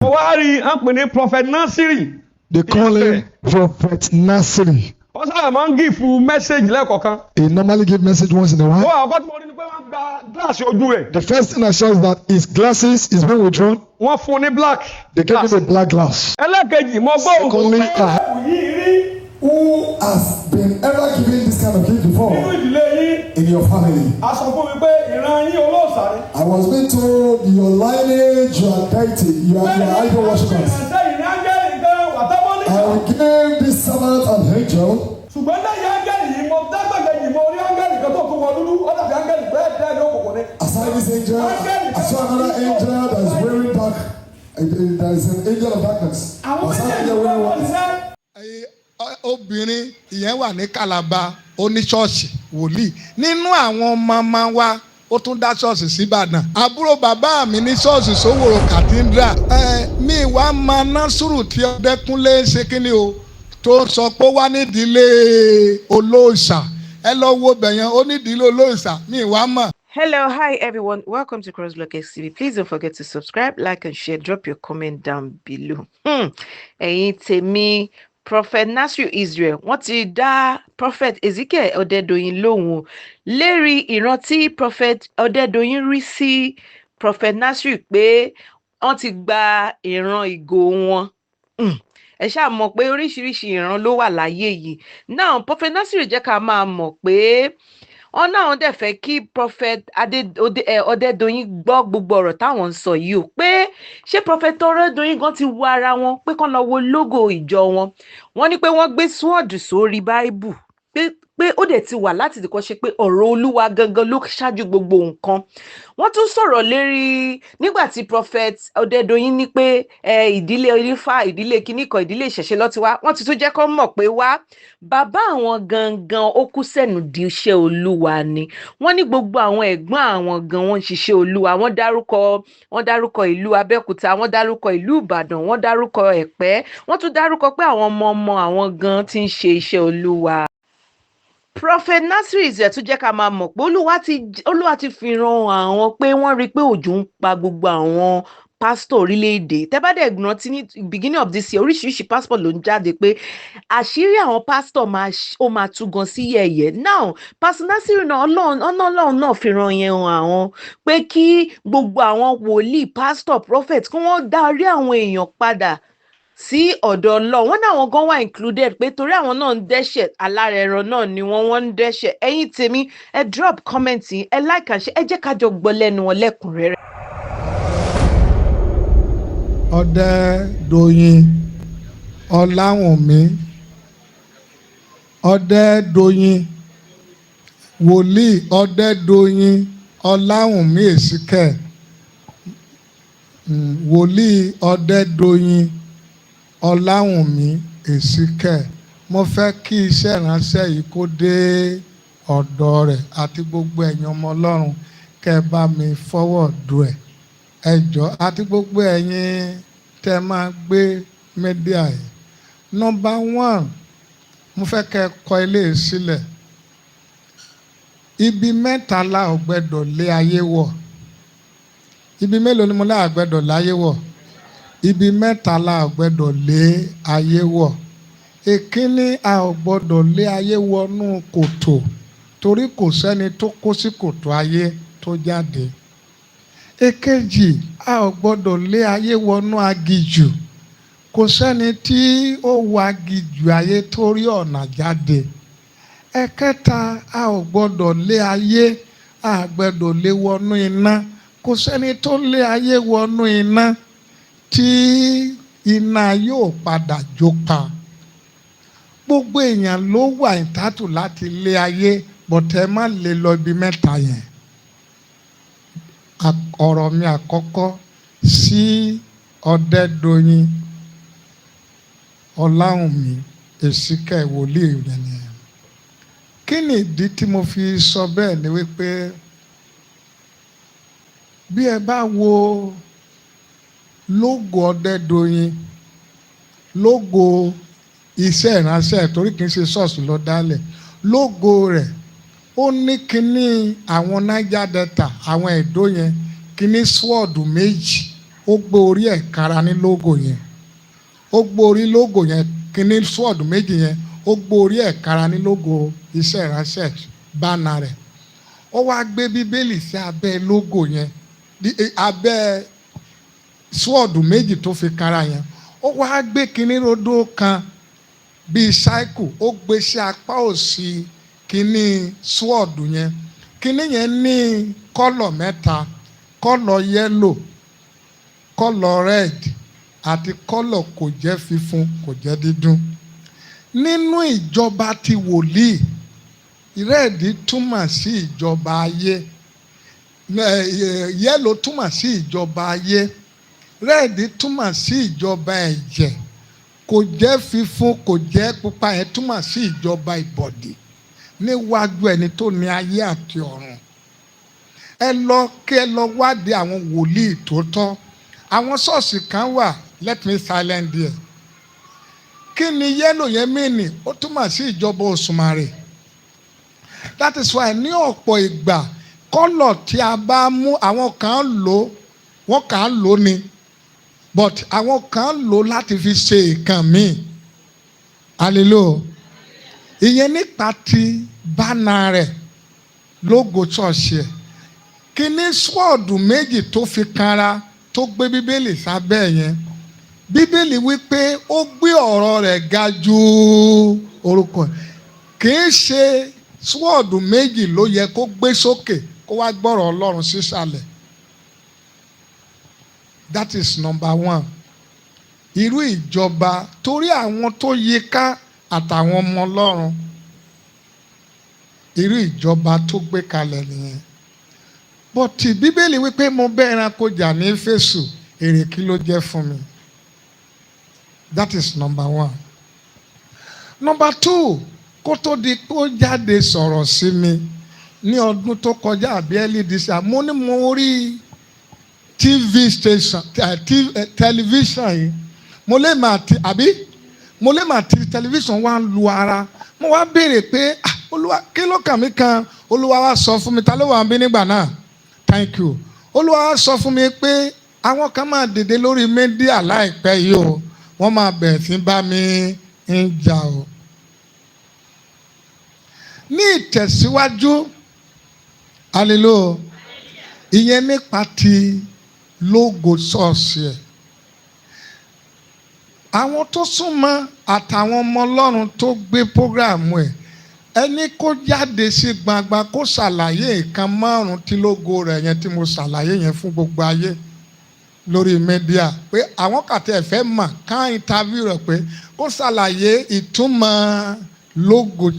Mo wá rí i, wọ́n pè ní Prophet Nasiri. They call him Prophet Nasiri. Wọ́n sábà máa ń give message lẹ́ẹ̀kọ̀kan. He normally give message once in a Ó while. àkọ́kọ́ tí mo rí ni pé wọ́n gba gíláàsì ojú rẹ̀. The first thing I saw is that his glasses is being withdrawn. Wọ́n fún un ní black They gave glass. him a black glass. Ẹlẹ́kejì, mo gbọ́ òun Secondly, I yìí rí Who has been ever given this kind of gift before nínú ìdílé yín. In your family? A sọ fún mi pé ìran yín, olóòṣà ni. I was being told your lineage, you are deity, you are idol worshippers. Ìránṣẹ́ yìí ní áńgẹ́lì gan wàtábọ́lì. I will give this servant an angel. Ṣùgbọ́n lẹ́yìn áńgẹ́lì yìí, mo dágbàgbẹ́ yìí, mo rí áńgẹ́lì kan tó tún wọ dúdú, ó dàbí áńgẹ́lì bẹ́ẹ̀ bẹ́ẹ̀ ní òkùnkùn ni. Aside this angel, I saw another angel that is wearing dark. There is an angel of darkness. Àwọn I saw an méjèèjì angel wearing wọ́n white. ṣiṣẹ́. Ẹ̀yin, obìnrin ìyẹn wà ní Calabar, ó ní ṣọ́ọ̀ṣì wòlíì nínú àwọn ọmọ ọmọ wa, ó tún dá ṣọ́ọ̀ṣì síbàdàn. Àbúrò bàbá mi ní ṣọ́ọ̀ṣì sówòrò Cathedral. Ẹ mi wá máa Násùrù tí Ọdẹkùnlé ṣe kíni o, tó sọ pé ó wá nídìílé olóòṣà. Ẹ lọ wo bẹ̀yẹn, ó nídìílé olóòṣà, mi wá mọ̀. Hello, hi everyone. Welcome to Crossblog XTV. Please don't forget to subscribe, like, and share. Drop your comment down below. Ẹ̀yin tèmi, Prophet Nasir Israel, wọ́n ti dá Prophet Ezekiel Ọdẹ́dọ̀yìn lóhùn o lérí ìran tí Prophet Ọdẹ́dọ̀yìn rí sí Prophet Nasir pé wọ́n ti gba ìran ìgò wọn. Ẹ ṣáà mọ̀ pé oríṣiríṣi ìran ló wà láyé yìí. Now, Prophet Nasir jẹ́ ká máa mọ̀ pé wọn náà dẹ̀ fẹ́ kí Prophet Ọdẹ́dọ̀yìn gbọ́ gbogbo ọ̀rọ̀ táwọn ń sọ yìí o, pé ṣé Prophet Ọdẹ́dọ̀yìn gan ti wo ara wọn, pé kán lọ wo logo ìjọ wọn. Wọ́n ní pé wọ́n gbé sword sórí Bible, pé ó dẹ̀ ti wà láti dìkọ́ ṣe, pé ọ̀rọ̀ Olúwa gangan ló ṣáájú gbogbo nǹkan. Wọ́n tún sọ̀rọ̀ lérí nígbà tí Prophet Ọdẹ́dọ̀yìn ní pé ẹ ìdílé onífá, ìdílé kinní kan, ìdílé ìṣẹ̀ṣe ló ti wá. Wọ́n ti tún jẹ́ kó mọ̀ pé wá bàbá àwọn gangan, ó kú sẹ́nu di iṣẹ́ Olúwa ni. Wọ́n ní gbogbo àwọn ẹ̀gbọ́n àwọn gan, wọ́n ń ṣiṣẹ́ Olúwa. Wọ́n dárúkọ ìlú Abẹ́òkúta, wọ́n dárúkọ ìlú Ìbàdàn, wọ́n dárúkọ Ẹ̀pẹ́, wọ́n tún dárúkọ pé àwọn ọmọ ọmọ àwọn gan ti ń ṣe iṣẹ́ Olúwa. Prophet Nasir Israel tún jẹ́ ká máa mọ̀ pé Olúwa ti fi ran àwọn pé wọ́n rí i pé òjò ń pa gbogbo àwọn pásítọ̀ orílẹ̀-èdè. Tẹ́ bá dẹ̀ rántí, ní beginning of this year, oríṣiríṣi passport ló ń jáde pé àṣírí àwọn pásítọ̀ ó máa tú gan sí yẹ̀yẹ̀. Now, Pastor Nasir náà, Ọlọ́run ọ̀nà Ọlọ́run náà fi ran yẹn hàn àwọn pé kí gbogbo àwọn wòlíì, pásítọ̀, prophet, kí wọ́n darí àwọn èèyàn padà sí ọ̀dọ̀ Ọlọ́run. Wọ́n náà wọn gan wà included, pé torí àwọn náà ń dẹ́ṣẹ̀, alára ẹran náà ni wọ́n ń dẹ́ṣẹ̀. Ẹ̀yin tèmi, ẹ drop comment yín, ẹ like and share, ẹ jẹ́ ká jọ gbọ́ lẹ́nu wọn lẹ́kùnrẹ́rẹ́. Ọdẹ́dọ̀yìn Ọláwùnmí, Ọdẹ́dọ̀yìn, Wòlíì Ọdẹ́dọ̀yìn Ọláwùnmí Èsìkẹ́, Wòlíì Ọdẹ́dọ̀yìn Ọláwùnmí Èsìkẹ́, mo fẹ́ kí iṣẹ́ ìránṣẹ́ yìí kó dé ọ̀dọ̀ rẹ̀ àti gbogbo ẹ̀yin ọmọ Ọlọ́run, kẹ́ ẹ bá mi forward ẹ̀, ẹ jọ̀ọ́, àti gbogbo ẹ̀yin tẹ́ máa gbé media yìí. Number one, mo fẹ́ kẹ́ ẹ kọ ilé sílẹ̀. Ibi mẹ́ta la ò gbẹ́dọ̀ lé ayé wọ̀. Ibi mélòó ni mo lá gbẹ́dọ̀ láyé wọ̀? Ibi mẹ́ta la ò gbẹ́dọ̀ lé ayé wọ̀. Èkíní, a ò gbọ́dọ̀ lé ayé wọnú kòtò, torí kò sẹ́ni tó kó sí kòtò ayé tó jáde. Èkejì, a ò gbọ́dọ̀ lé ayé wọnú aginjù. Kò sẹ́ni tí ó wọ aginjù ayé tó rí ọ̀nà jáde. Ẹ̀kẹta, a ò gbọ́dọ̀ lé ayé, a gbọ́dọ̀ lé wọnú iná. Kò sẹ́ni tó lé ayé wọnú iná tí iná yóò padà jó pa. Gbogbo èèyàn ló wà entitled láti lé ayé, but ẹ má lè lọ ibi mẹ́ta yẹn. Ọ̀rọ̀ mi àkọ́kọ́ sí Ọ̀dẹ́dọ̀yìn Ọláwùnmí Èsìkẹ́, wòlíì rẹ̀ nìyẹn. Kí ni ìdí tí mo fi sọ bẹ́ẹ̀? Ni wípé bí ẹ bá wo logo Ọ̀dẹ́dọ̀yìn, logo iṣẹ́ ìránṣẹ́, torí kì í ṣe ṣọ́ọ̀ṣì lọ dálẹ̀, logo rẹ̀ ó ní kínní àwọn Niger Delta, àwọn Ẹ̀dó yẹn, kínní sword méjì. Ó Ó gbé orí ẹ̀ kára ní logo yẹn. Ó gbé orí logo yẹn, kíní sword méjì yẹn, ó gbé orí ẹ̀ kára ní logo iṣẹ́ ìránṣẹ́, banner rẹ̀. Ó wá gbé Bíbélì sí abẹ́ logo yẹn, abẹ́ sword méjì tó fi kára yẹn. Ó wá gbé kíní rodo kan bíi cycle, ó gbé sí apá òsì kíní sword yẹn. Kíní yẹn ní colour mẹ́ta: colour yellow, colour red àti colour kò jẹ́ funfun, kò jẹ́ dídún. Nínú ìjọba ti wòlíì, red túmọ̀ sí ìjọba ayé, yellow túmọ̀ sí ìjọba ayé, red túmọ̀ sí ìjọba ẹ̀jẹ̀, kò jẹ́ funfun, kò jẹ́ pupa yẹn túmọ̀ sí ìjọba ìbọ̀dì níwájú ẹni tó ní ayé àti ọ̀run. Ẹ lọ kí ẹ lọ wádìí àwọn wòlíì tó tọ́. Àwọn ṣọ́ọ̀ṣì kan wà. Let me silent there. Kí ni yellow yẹn mean? Ó túmọ̀ sí ìjọba Òṣùmàrè. That is why ní ọ̀pọ̀ ìgbà, colour tí a bá mú, àwọn kan lò, wọ́n kàn ń lò ni, but àwọn kan lò láti fi ṣe nǹkan míì. Hallelujah. Ìyẹn nípa ti banner rẹ̀, logo ṣọ́ọ̀ṣì ẹ̀, kíní sword méjì tó fi kanra, tó gbé Bíbélì sábẹ́ yẹn. Bíbélì wípé ó gbé ọ̀rọ̀ rẹ̀ ga ju orúkọ ẹ̀. Kì í ṣe sword méjì ló yẹ kó gbé sókè, kó wá gbọ́rọ̀ Ọlọ́run sísàlẹ̀. That is number one. Irú ìjọba, torí àwọn tó yí ká àtàwọn ọmọ Ọlọ́run, irú ìjọba tó gbé kalẹ̀ nìyẹn. But Bíbélì wípé mo bẹ́ ẹranko jà ní Éfésù, èrè kí ló jẹ́ fún mi? That is number one. Number two, kó tó di kó jáde sọ̀rọ̀ sí mi ní ọdún tó kọjá àbí early this year, mo ní mo rí TV station, television yìí, mo lè máa ti àbí mo lè máa ti television wá ń lu ara. Mo wá béèrè pé, "Ah, Olúwa, kí ló kàn mí kan?" Olúwa wá sọ fún mi. Ta ló wà ń bí nígbà náà? Thank you. Olúwa wá sọ fún mi pé àwọn kan máa dìde lórí media láìpẹ́ yìí o, wọ́n máa bẹ̀rẹ̀ sí bá mi ń jà o. Ní ìtẹ̀síwájú, hallelujah. Ìyẹn nípa ti logo ṣọ́ọ̀ṣì ẹ̀. Àwọn tó súnmọ́ àtàwọn ọmọ Ọlọ́run tó gbé program ẹ̀, ẹni kó jáde sí gbangba, kó ṣàlàyé nǹkan márùn tí logo rẹ̀ yẹn tí mo ṣàlàyé yẹn fún gbogbo ayé lórí media, pé àwọn kàtẹ́ ẹ̀ fẹ́ mọ̀ ká interview rẹ̀, pé kó ṣàlàyé ìtumọ̀ logo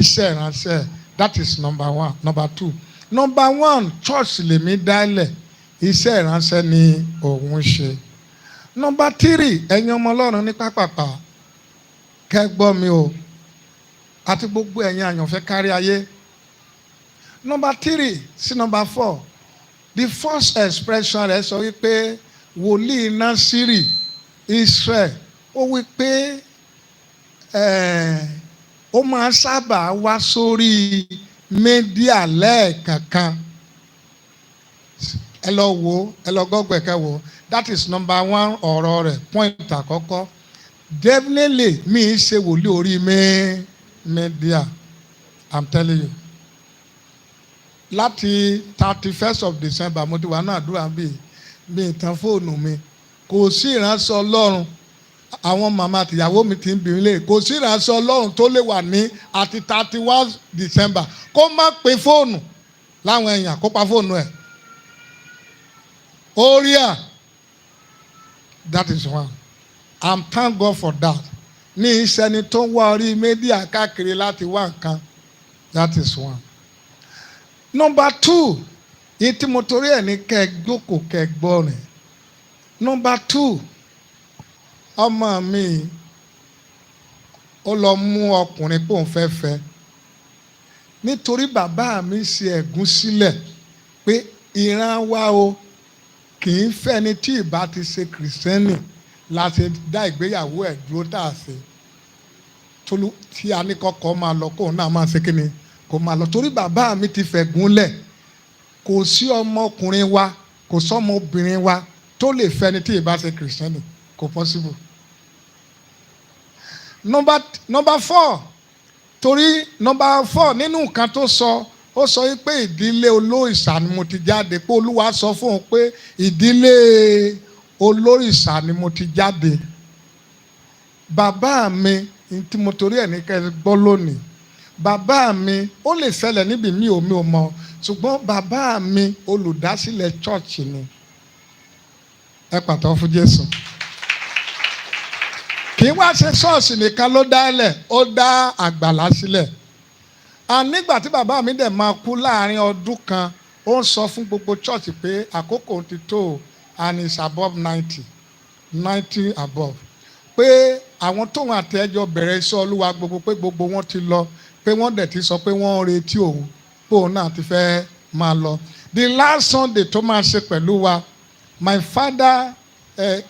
iṣẹ́ ìránṣẹ́. That is number one. Number two, number one, church lèmi dálẹ̀, iṣẹ́ ìránṣẹ́ ni òun ṣe. Number three, ẹ̀yin ọmọ Ọlọ́run, ní pápápá, kẹ́ gbọ́ mi o, àti gbogbo ẹ̀yin àyànfẹ́ kárí ayé. Number three sí number four, the first expression rẹ̀ sọ wípé wòlíì Násírì Israel, ó wípé ó máa sábà wá sórí media lẹ́ẹ̀kankan. Ẹ lọ wo, ẹ lọ gọ́gbẹ̀ kẹ́ wo. That is number one, ọ̀rọ̀ rẹ̀, point àkọ́kọ́. Definitely, mi ì ṣe wòlíì orí media. I'm telling you, láti 31st of December mo ti wà náà àdúrà bíi mi ìtàn fóònù mi. Kò sí ìránṣẹ́ Ọlọ́run, àwọn màmá àtìyàwó mi ti ń bí mi lé, kò sí ìránṣẹ́ Ọlọ́run tó lè wà ní àti 31 December kó má pe fóònù láwọn èèyàn, kó pa fóònù ẹ̀ orí à. That is one. I'm thank God for that. Ní ìṣẹ́ni tó ń wá orí media káàkiri láti wá nǹkan. That is one. Number two, yìí tí mo torí ẹ̀ ní kẹ́ ẹ jókòó, kẹ́ ẹ gbọ́ rẹ̀. Number two, ọmọ mi, ó lọ mú ọkùnrin pé òun fẹ́ fẹ́, nítorí bàbá mi ṣe ẹ̀gún sílẹ̀ pé ìran wa o kì í fẹ́ni tí ìbá ti ṣe Kìrìsìtẹ́nì, láti dá ìgbéyàwó ẹ̀ dúró tá a ṣe tolú tí a ní kọ́kọ́ máa lọ, kóun náà máa ṣe kíni, kó máa lọ, torí bàbá mi ti fẹ̀gún lẹ̀. Kò sí ọmọkùnrin wa, kò sọmọbìnrin wa. tó lè fẹ́ni tí ìbá ṣe Kìrìsìtẹ́nì, kò possible. Number four, torí number four nínú nǹkan tó sọ, ó sọ yìí pé ìdílé olórìṣà ni mo ti jáde, pé Olúwa sọ fún òun pé ìdílé olórìṣà ni mo ti jáde. Bàbá mi tí mo torí ẹ̀ ní kẹ́ ẹ gbọ́ lónìí, bàbá mi, ó lè ṣẹlẹ̀ níbi mi ò mọ̀, ṣùgbọ́n bàbá mi, olùdásílẹ̀ church ni. Ẹ pàtó fún Jésù. Kì í wá ṣe ṣọ́ọ̀ṣì nìkan ló dálẹ̀, ó dá àgbàlá sílẹ̀. And nígbà tí bàbá mi dẹ̀ máa kú, láàrin ọdún kan, ó ń sọ fún gbogbo church pé àkókò ti tó o, and is above 90, 90 above, pé àwọn tóun àti ẹjọ́ bẹ̀rẹ̀ iṣẹ́ Olúwa gbogbo, pé gbogbo wọn ti lọ, pé wọ́n dẹ̀ ti sọ pé wọ́n ń retí òun, pé òun náà ti fẹ́ máa lọ. The last Sunday tó máa ṣe pẹ̀lú wa, my father,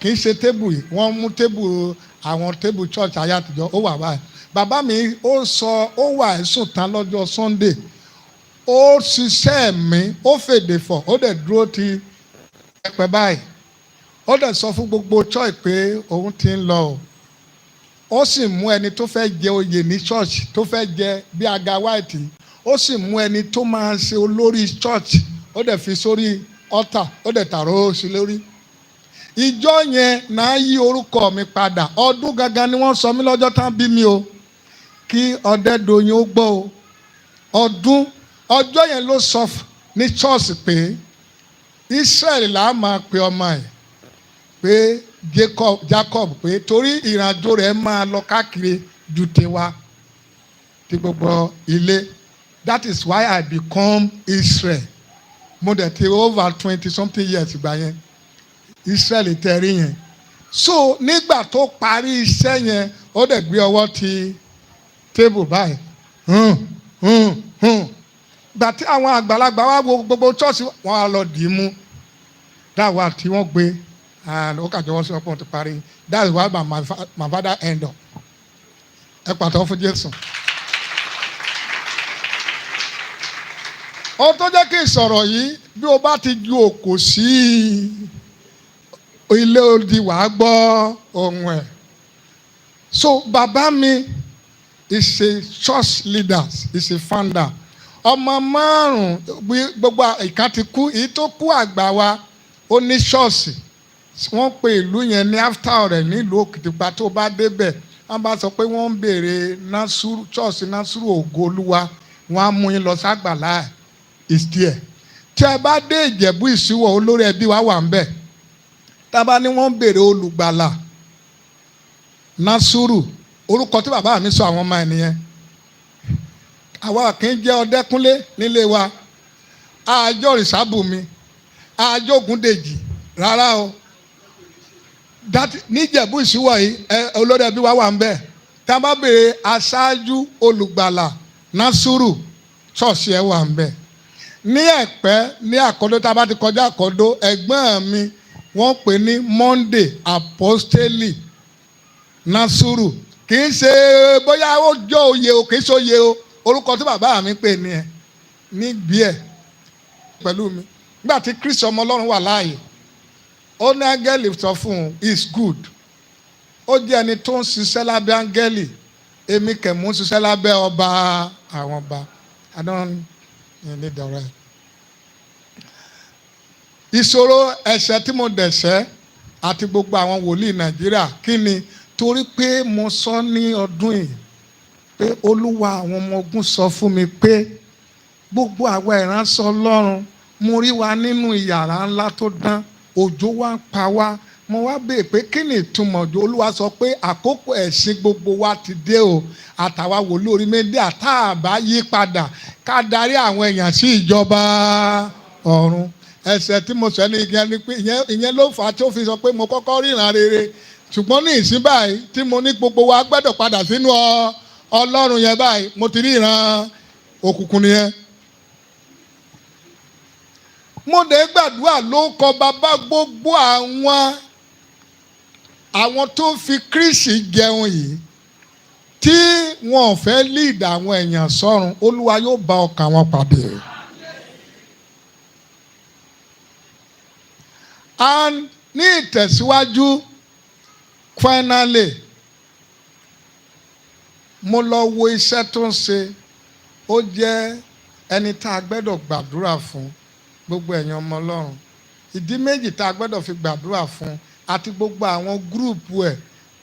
kì í ṣe table yìí, wọ́n mú table, àwọn table church ayé àtijọ́, ó wà báyìí. Bàbá mi, ó sọ, ó wà ẹ̀sùn tán lọ́jọ́ Sunday, ó ṣiṣẹ́ mi, ó fèdè fọ̀, ó dẹ̀ dúró ti pẹpẹ báyìí, ó dẹ̀ sọ fún gbogbo church pé òun ti ń lọ o. Ó sì mú ẹni tó fẹ́ jẹ oyè ní church, tó fẹ́ jẹ bí aga white, ó sì mú ẹni tó máa ṣe olórí church, ó dẹ̀ fi sórí altar, ó dẹ̀ tààrọ̀ sí lórí. Ìjọ yẹn náà yí orúkọ mi padà. Ọdún gangan ni wọ́n sọ mí lọ́jọ́ tán bí mi o, kí Ọ̀dẹ́dọ̀yìn ó gbọ́ o. Ọdún ọjọ́ yẹn ló sọ ní church pé Israel là á máa pe ọmọ ẹ̀, pé Jacob, Jacob, pé torí ìrìnàjò rẹ̀ máa lọ káàkiri ju tiwa ti gbogbo ilé. That is why I become Israel. Mo dẹ̀ ti over 20 something years ìgbà yẹn. Israel tẹ̀rí yẹn. So nígbà tó parí iṣẹ́ yẹn, ó dẹ̀ gbé ọwọ́ ti table báyìí, Gbà tí àwọn àgbàlagbà wá wo gbogbo church, wọn á lọ dì í mú dáwà tí wọ́n gbé, and ó kàjọ wọ́n sí ọpọ́n ti parí. That is why my father end up. Ẹ pàtó fún Jésù. Ohun tó jẹ́ kí n sọ̀rọ̀ yìí, bí o bá ti ju òkò sí ilé odi, wàá gbọ́ ohùn ẹ̀. So bàbá mi is a church leader, is a founder. Ọmọ márùn, gbogbo ìka ti kú. Èyí tó kú, àgbà wa, ó ní ṣọ́ọ̀ṣì. Wọ́n pe ìlú yẹn ní after rẹ̀ nílùú Òkìtìpá. Tó bá débẹ̀, wọ́n bá sọ pé wọ́n ń béèrè Násùrù, ṣọ́ọ̀ṣì Násùrù Ògo Olúwa, wọ́n á mú yín lọ ságbàlá ẹ̀, is there. Tí ẹ bá dé Ìjẹ̀bú Ìṣíwọ̀, olórí ẹbí wa wà ń bẹ̀. Tá a bá ní wọ́n ń béèrè olùgbàlà Násùrù, orúkọ tí bàbá mi sọ àwọn ọmọ ẹ̀ nìyẹn. Àwa kì í jẹ́ Ọdẹ́kúnlé nílé wa, àjọ Ìsábùnmi, àjọ Ògúndèjì, rárá o. Níjẹ̀bú Ìṣíwọ̀ yìí ẹ, olórí ẹbí wa wà ń bẹ̀. Tá a bá béèrè aṣáájú olùgbàlà Násùrù, ṣọ́ọ̀ṣì ẹ̀ wà ń bẹ̀. Ní Ẹ̀pẹ́, ní Àkọ́dó, tá a bá ti kọjá Àkọ́dó, ẹ̀gbọ́n mi, wọ́n pè ní Monday Apostoli Násùrù. Kì í ṣe bóyá ó jọ òye o, kì í ṣe òye o, orúkọ tí bàbá mi pè ní ẹ nígbì ẹ pẹ̀lú mi. Nígbà tí Kristi ọmọ Ọlọ́run wà láàyè, ó ní áńgẹ́lì sọ fún un, is good. Ó jẹ́ ẹni tó ń ṣiṣẹ́ lábẹ́ áńgẹ́lì. Èmi kẹ̀mú ń ṣiṣẹ́ lábẹ́ ọba àwọn ọba. I don't need the right. Ìṣòro ẹ̀ṣẹ̀ tí mo dẹ̀ṣẹ̀ àti gbogbo àwọn wòlíì Nàìjíríà, kí ni? Torí pé mo sọ ní ọdún yìí pé Olúwa àwọn ọmọ ogun sọ fún mi pé gbogbo àwa ìránṣẹ́ Ọlọ́run, mo rí wa nínú ìyàrá ńlá tó dán, òjò wa ń pa wá. Mo wá béè pé kí ni ìtumọ̀ òjò? Olúwa sọ pé àkókò ẹ̀sìn gbogbo wa ti dé o, àtàwa wòlíì orí media, tá a bá yí padà ká darí àwọn èèyàn sí ìjọba ọ̀run. Ẹsẹ̀ tí mo sọ ní ìyẹn ni pé ìyẹn ló fà á tí ó fi sọ pé mo kọ́kọ́ ríran rere. Ṣùgbọ́n ní ìsín báyìí tí mo ní gbogbo wa gbọ́dọ̀ padà sínú Ọlọ́run yẹn báyìí, mo ti ríran òkùnkùn nìyẹn. Mo dẹ̀ gbàdúrà ló kọ bàbá, gbogbo àwọn tó ń fi Kristi jẹun yìí tí wọn ò fẹ́ lead àwọn èèyàn sọ́run, Olúwa yóò bá ọkàn wọn pàdé. And Ní ìtẹ̀síwájú, finally, mo lọ wo iṣẹ́ tó ń ṣe. Ó jẹ́ ẹni tá a gbẹ́dọ̀ gbàdúrà fún. Gbogbo ẹ̀yin ọmọ Ọlọ́run, ìdí méjì tá a gbẹ́dọ̀ fi gbàdúrà fún àti gbogbo àwọn group ẹ̀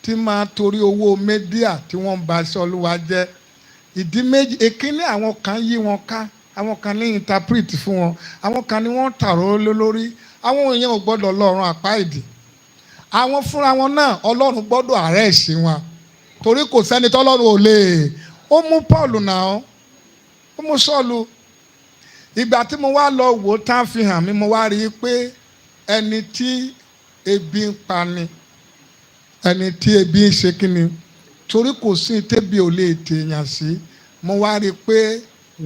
tí máa torí owó media tí wọ́n ń ba iṣẹ́ Olúwa jẹ́. Ìdí méjì: èkíní, àwọn kan yí wọn ká, àwọn kan ní interpret fún wọn, àwọn kan ní wọ́n tààrọ̀ lé lórí. Àwọn èèyàn ò gbọ́dọ̀ lọ́rùn àpá ìdì. Àwọn fúnra wọn náà, Ọlọ́run gbọ́dọ̀ arrest wọn, torí kò sẹ́ni tọ́lọ́run ò lè. Ó mú Paul náà, ó mú Sọ́ọ̀lù. Ìgbà tí mo wá lọ wò ó tán, fi hàn mí, mo wá rí i pé ẹni tí ebi ń pa ni, ẹni tí ebi ń ṣe kí ni, torí kò sí tẹ́bi ò lè tèèyàn sí. Mo wá rí i pé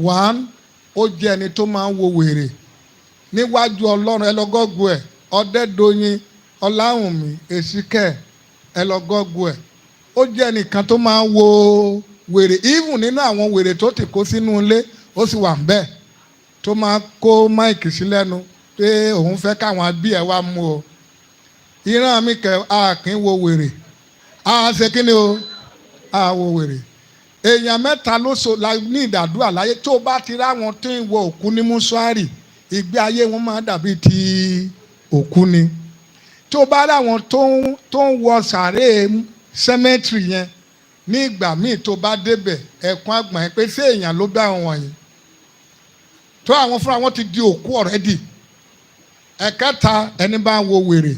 one, ó jẹ́ ẹni tó máa ń wo wèrè níwájú Ọlọ́run. Ẹ lọ Google ẹ̀, Ọ̀dẹ́dọ̀yìn Ọláwùnmí Èsìkẹ́, ẹ lọ Google ẹ̀. Ó jẹ́ ẹnìkan tó máa ń wo wèrè. Even nínú àwọn wèrè tó ti kó sínú ilé, ó sì wà ń bẹ́ẹ̀ tó máa kó mic sí lẹ́nu pé òun fẹ́ káwọn abí ẹ̀ wá mú o. Ìran mi kẹ, a kì í wo wèrè. A ṣe kí ni o? A wo wèrè. Èèyàn mẹ́ta ló so la ní ìdàdúrà láyé. Tó bá ti ráwọn tó ń wọ òkú ní mọ́ṣúárì, ìgbé ayé wọn máa dàbí ti òkú ni. Tó bá ráwọn tó ń wọ sàréè cemetery yẹn, ní ìgbà míì tó bá débẹ̀, ẹ̀kún àgbọ̀n yẹn pé ṣé èèyàn ló bá àwọn wọ̀nyí tó àwọn fúnra wọn ti di òkú already. Ẹ̀kẹta, ẹni bá ń wo wèrè,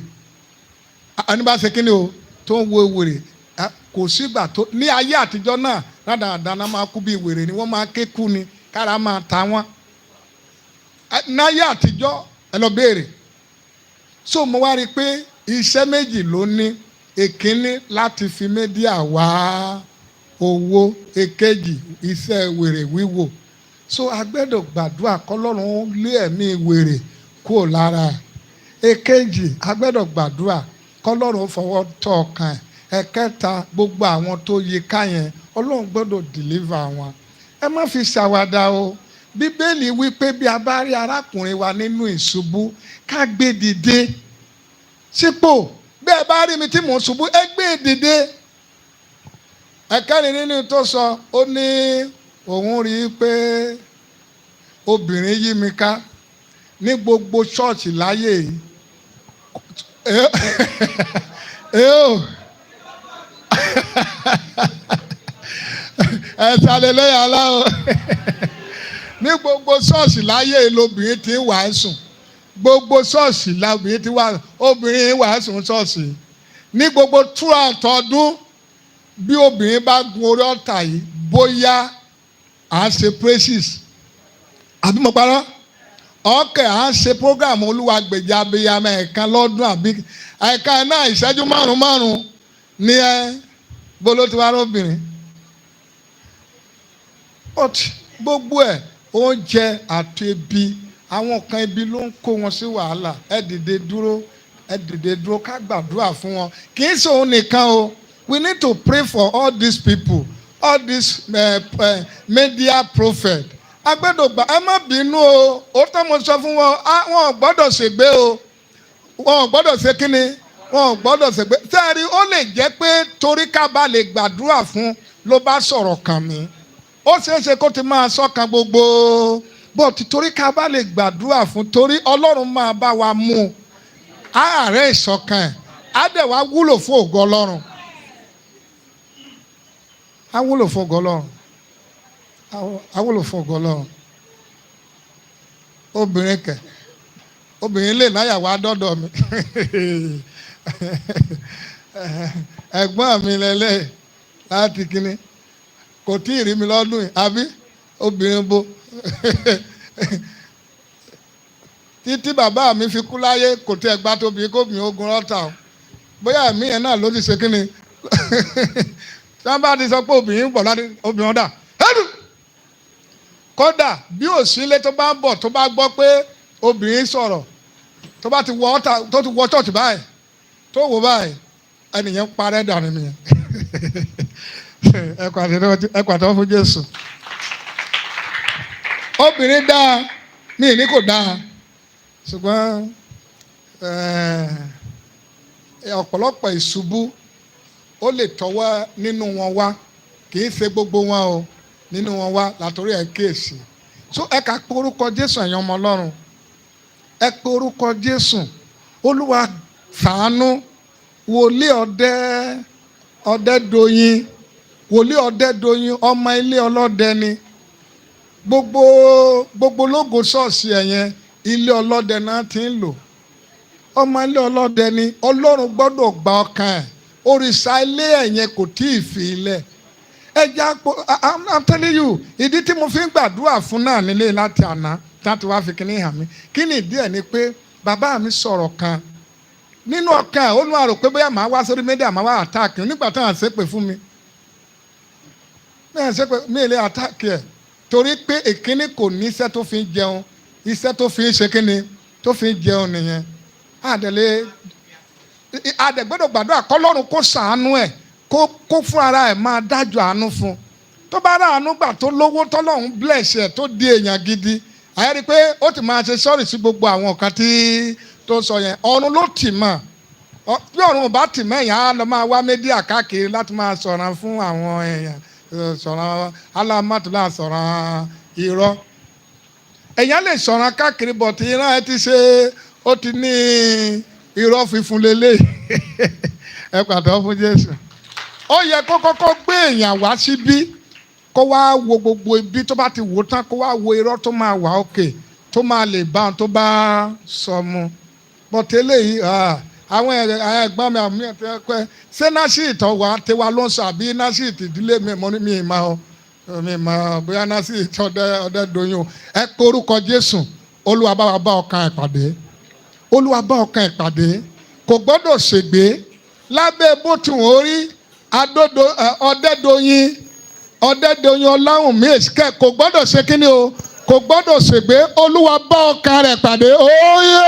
ẹni bá ṣe kí ni o, tó ń wo wèrè, kò sígbà tó ní ayé àtijọ́ náà rádaràda náà máa kú bí wèrè ni wọ́n máa ké kú ni, kára máa ta wọ́n náyé àtijọ́. Ẹ lọ béèrè. So mo wá rí i pé iṣẹ́ méjì ló ní: èkínní, láti fi media wá owó; èkejì, iṣẹ́ wèrè wíwò. So a gbọ́dọ̀ gbàdúrà kọ́lọ́run lé ẹ̀mí wèrè kúrò lára ẹ̀. Èkejì, a gbọ́dọ̀ gbàdúrà kọ́lọ́run fọwọ́ tọ́ ọkàn ẹ̀. Ẹ̀kẹta, gbogbo àwọn tó yí ká yẹn, Ọlọ́run gbọ́dọ̀ deliver wọn. Ẹ má fi ṣàwàdà o. Bíbélì wípé bí a bá rí arákùnrin wa nínú ìṣubú, ká gbé dìde sípò. Bí ẹ bá rí mi tí mò ń ṣubú, ẹ gbé dìde. Ẹ̀kẹrin nínú tó sọ, ó ní òun rí i pé obìnrin yí mi ká ní gbogbo ṣọ́ọ̀ṣì láyé yìí. Ẹ ṣàlẹyà aláwọ. Ní gbogbo ṣọ́ọ̀ṣì láyé lobìnrin ti ń wàásùn. Gbogbo ṣọ́ọ̀ṣì lobìnrin ti wà, obìnrin ń wàásùn ṣọ́ọ̀ṣì ní gbogbo throughout ọdún. Bí obìnrin bá gun orí ọ̀tà yìí, bóyá à ń ṣe praises àbí mo parọ́, ọkẹ́ à ń ṣe program Olúwa gbèjà abiyamọ ẹ̀ẹ̀kan lọ́dún àbí ẹ̀ẹ̀kan náà, ìṣẹ́jú márùn márùn ní ẹ bolo ti wá lóbìnrin. But gbogbo ẹ̀, oúnjẹ àti ebi, àwọn kan ebi ló ń kó wọn sí wàhálà. Ẹ dìde dúró, ẹ dìde dúró, ká gbàdúrà fún wọn. Kì í ṣòun nìkan o. We need to pray for all these people, all these media prophet. Agbẹ́dọ̀ gbà. Ẹ má bínú o, ó tọ́ mo sọ fún wọn. Wọn ò gbọ́dọ̀ ṣègbé o. Wọn ò gbọ́dọ̀ ṣe kíni? Wọn ò gbọ́dọ̀ ṣègbé. Sẹ́ẹ̀rí, ó lè jẹ́ pé torí ká bá lè gbàdúrà fún ló bá sọ̀rọ̀ kàn mí. Ó ṣeé ṣe kó ti máa sọ́kan gbogbo, but torí ká bá lè gbàdúrà fún, torí Ọlọ́run máa bá wa mú un, àárẹ̀ ìṣọ̀kan ẹ̀ á dẹ̀ wá wúlò fún ògo Ọlọ́run. Á wúlò fún ògo Ọlọ́run, á wúlò fún ògo Ọlọ́run. Obìnrin kẹ, obìnrin lè náyàwó adọ́dọ̀ mi. Ẹ̀gbọ́n mi lẹ́lẹ́ láti kínní, kò tí ì rí mi lọ́dún yìí, àbí obìnrin bo títí bàbá mi fi kú láyé, kò tí ẹ gbá tóbi kóbi ogun rọ́tà o. Bóyá ẹ̀mí yẹn náà ló ti ṣe kínní tí wọ́n bá ti sọ pé obìnrin ń bọ̀ láti obìnrin ọ̀dà ẹ̀rù. Kódà bí òsínlé tó bá ń bọ̀, tó bá gbọ́ pé obìnrin sọ̀rọ̀, tó bá ti wọ ọ́tà, tó ti wọ church báyìí, tó wò báyìí, ẹnìyẹn parẹ́ dànù nìyẹn. Ẹ pàtẹ́wọ́ fún Jésù. Obìnrin dáa ní ìní kò dáa, ṣùgbọ́n Ọ̀pọ̀lọpọ̀ ìṣubú ó lè tọwọ́ nínú wọn wá. Kì í ṣe gbogbo wọn o, nínú wọn wá látòrí ẹ̀ kíyèsí. So ẹ kà pé orúkọ Jésù, ẹ̀yin ọmọ Ọlọ́run, ẹ pé orúkọ Jésù. Olúwa, ṣàánú wòlíì Ọdẹ́dọ̀yìn. Wòlíì Ọdẹ́dọ̀yìn, ọmọ ilé ọlọ́dẹ ni. Gbogbo lógo ṣọ́ọ̀ṣì ẹ̀ yẹn, ilé ọlọ́dẹ náà ti ń lò. Ọmọ ilé ọlọ́dẹ ni. Ọlọ́run gbọ́dọ̀ gba ọkàn ẹ̀. Òrìṣà ilé ẹ̀ yẹn kò tí ì fi ilẹ̀ ẹ já po. I'm telling you, ìdí tí mo fi ń gbàdúrà fún náà nílé láti àná láti wá fi kíní hàn mí, kí ni ìdí ẹ̀ ni pé bàbá mi sọ̀rọ̀ kan nínú ọkàn ẹ̀. Ó ní àrò pé bóyá màá wá sórí media, màá wá attack nígbà táwọn ṣépè fún mi. Bẹ́ẹ̀ ṣépè mi lè attack ẹ̀ torí pé ìkíní, kò ní iṣẹ́ tó fi ń jẹun. Iṣẹ́ tó fi ń ṣe kíni, tó fi ń jẹun nìyẹn. Àdẹ̀lẹ̀ àdẹ̀gbọ́dọ̀ gbàdúrà kọ́lọ́run kó ṣàánú ẹ̀, kó fún ara ẹ̀ máa dájọ́ àánú fún un. Tó bá rà àánú gbà, tó lówó, tọ́lọ́run bless ẹ̀, tó di èèyàn gidi, àyẹ́ rí i pé ó ti máa ṣe sorry sí gbogbo àwọn nǹkan tí tó sọ yẹn. Ọ̀run ló tì mọ́. Bí ọ̀run ò bá tì mọ́, èèyàn á lọ máa wá media káàkiri láti máa sọ̀rọ̀ fún àwọn èèyàn, sọ̀rọ̀ alámàtúlá, sọ̀rọ̀ irọ́. Èèyàn lè sọ̀rọ̀ káàkiri, bọ̀ tí ìran ẹ ti ṣe, ó ti ní irọ́ fífún lélẹ̀. Ẹ pàtó fún Jésù. Ó yẹ kó kọ́kọ́ gbé èèyàn wá síbí, kó wá wo gbogbo ibi. Tó bá ti wò tán, kó wá wo irọ́ tó máa wà òkè, tó máa lè bá ohun tó bá sọ mu. Bọ̀tẹ́ eléyìí, àwọn ẹ̀gbọ́n mi àmì ẹ̀ pẹ́, ṣé násìtì wa tiwa ló ń sọ àbí násìtì ìdílé mi? Mo ní mi ì máa mi mọ̀ bóyá násìtì Ọdẹ́dọ̀yìn o. Ẹ pé orúkọ Jésù. Olúwa, bá wa bá ọkàn ẹ̀ pàdé. Olúwa, bá ọkàn ẹ̀ pàdé. Kò gbọ́dọ̀ ṣègbé lábẹ́ bó ti wọ́n rí. Adódo Ọdẹ́dọ̀yìn, Ọdẹ́dọ̀yìn Ọláwùnmí Èsìkẹ́, kò gbọ́dọ̀ ṣe kíni o, kò gbọ́dọ̀ ṣègbé. Olúwa, bá ọkàn rẹ̀ pàdé. Óyè.